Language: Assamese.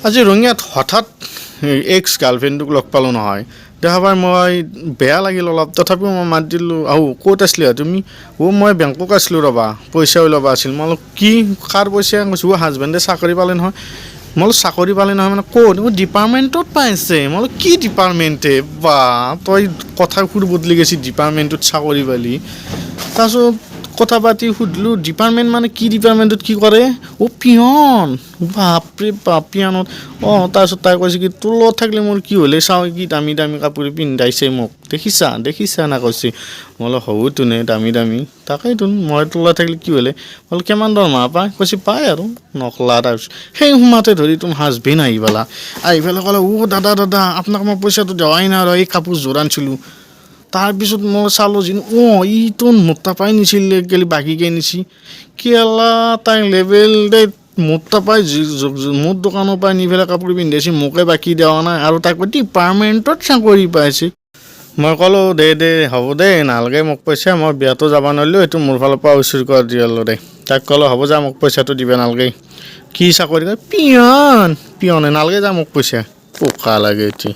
আজি ৰঙিয়াত হঠাৎ এক্স গাৰ্লফ্ৰেণ্ডটোক লগ পালোঁ নহয়। দেখা পাই মই বেয়া লাগিল অলপ, তথাপিও মই মাত দিলোঁ, আহো ক'ত আছিলা তুমি? অ' মই বেংকক আছিলোঁ ৰ'বা, পইচা ওলাব আছিল। মই বোলো কি, কাৰ পইচা? কৈছোঁ, অ' হাজবেণ্ডে চাকৰি পালে নহয়। মই বোলো চাকৰি পালে নহয় মানে ক'ত? অ' ডিপাৰ্টমেণ্টত পাইছে। মই বোলো কি ডিপাৰ্টমেণ্টে? বা তই কথা সুৰ বদলি গৈছি, ডিপাৰ্টমেণ্টত চাকৰি পালি। তাৰপিছত কথা পাতি সুধিলোঁ, ডিপাৰ্টমেণ্ট মানে কি, ডিপাৰ্টমেণ্টত কি কৰে? অ' পিয়ন। বাপৰে বাপ, পিয়নত। অঁ, তাৰপিছত তাই কৈছে কি, তোৰ লগত থাকিলে মোৰ কি হ'লে, চাওঁ কি দামী দামী কাপোৰ পিন্ধাইছে মোক, দেখিছা দেখিছা না কৈছে। মই বোলো হ'ব তোনে দামী দামী, তাকেইতোন মই তোৰ লগত থাকিলে কি হ'লে। বোলো কিমান দৰমহা পায়? কৈছে পায় আৰু নকলা। তাৰপিছত সেই সোমাতে ধৰি তোৰ হাজবেণ্ড আহি পেলা, আহি পেলাই ক'লে, অ' দাদা দাদা, আপোনাক মই পইচাটো দেৱাই নাই আৰু এই কাপোৰযোৰ আনিছিলোঁ। তাৰপিছত মই চালোঁ যে অঁ, ইটো মোৰ তাৰপৰাই নিছিল, কেলি বাকীকে নিছি কেলা। তাই লেবেল দেই, মোৰ তাৰপৰাই মোৰ দোকানৰ পৰাই নি পেলাই কাপোৰ পিন্ধাইছে, মোকে বাকী দিয়া নাই আৰু তাক ডিপাৰ্টমেণ্টত চাকৰি পাইছে। মই ক'লোঁ, দে দে, হ'ব দে, নালাগে মোক পইচা, মই বিয়াতো যাব নোৱাৰিলোঁ, সেইটো মোৰ ফালৰ পৰা উচুৰ কৰি দিয়ালোঁ দে। তাক ক'লোঁ, হ'ব যা, মোক পইচাটো দিব নালাগে। কি চাকৰি কৰে? পিয়ন। পিয়নে নালাগে যা মোক পইচা, পোকা লাগে এতিয়া।